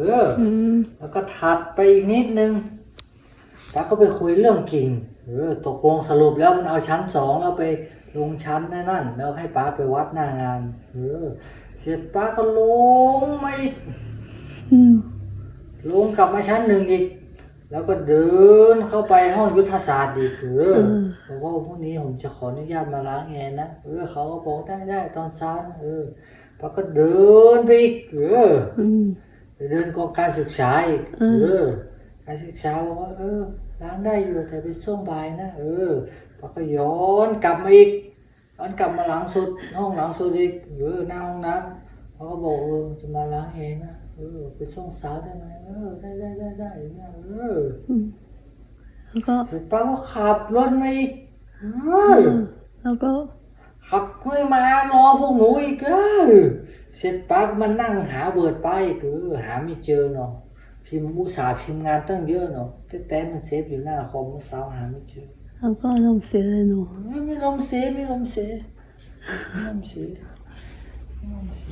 ເອີ ອືມ ແລ້ວກໍຖັດໄປອີກນິດໜຶ່ງ ປາກໍໄປຄຸຍເລື່ອງກິນ ເອີ ຕົກລົງສະຫຼຸບແລ້ວມັນເອົາຊັ້ນສອງ ແລ້ວໄປລົງຊັ້ນໃນນັ້ນ ແລ້ວໃຫ້ປາໄປວັດໜ້າງານ ເອີ ເສັດປາກໍລົງມາອີກ ອືມ ລົງກັບມາຊັ້ນໜຶ່ງອີກ ແລ້ວກໍເດີນເຂົ້າໄປຫ້ອງຍຸດທະສາດອີກ ເອີ ເອີ ບອກວ່າ "พรุ่งนี้ผมจะขออนุญาตมาล้างแอร์นะ" ເອີ ເຂົາກໍບອກ "ໄດ້ໆ ຕອນເຊົ້ານະ" ເອີ ປາກໍເດີນໄປອີກ ເອີ ອືມ ໄປເດີນກອງການສຶກສາອີກ ເອີ ເອີ ການສຶກສາບອກວ່າ "ເອີ ລ້າງໄດ້ຢູ່ ແຕ່ໄປຊ່ວງບ່າຍນະ" ເອີ ປາກໍຍ້ອນກັບມາອີກ ຍ້ອນກັບມາຫຼັງສຸດ ຫ້ອງຫຼັງສຸດອີກ ເອີ ໜ້າຫ້ອງນ້ຳ ເຂົາກໍບອກ "ເອີ ຈະມາລ້າງແອນະ ເອີ ໄປຊ່ວງເຊົ້າໄດ້ໄໝ? ເອີ ໄດ້ໆໆ ເອີ ອືມ ແລ້ວກໍ ເສັດປາກໍຂັບລົດມາອີກ ເອີ ເອີ ແລ້ວກໍ ຂັບມາລໍພວກໜູອີກ ເອີ ເສັດປາກໍມານັ່ງຫາເບີດປາອີກ ເອີ ຫາໄມ່ເຈີເນາະ ພິມ ອຸດສ່າພິມງານຕັ້ງເຍອະເນາະ ແຕ່ແຕ້ມມັນເຊບຢູ່ໜ້າຄອມ ມື້ເຊົ້າຫາໄມ່ເຈີ ແລ້ວກໍອາລົມເສເລີຍເນາະ ເອີ ມີລົມເສ ມີລົມເສ ມີລົມເສ ມີລົມເສ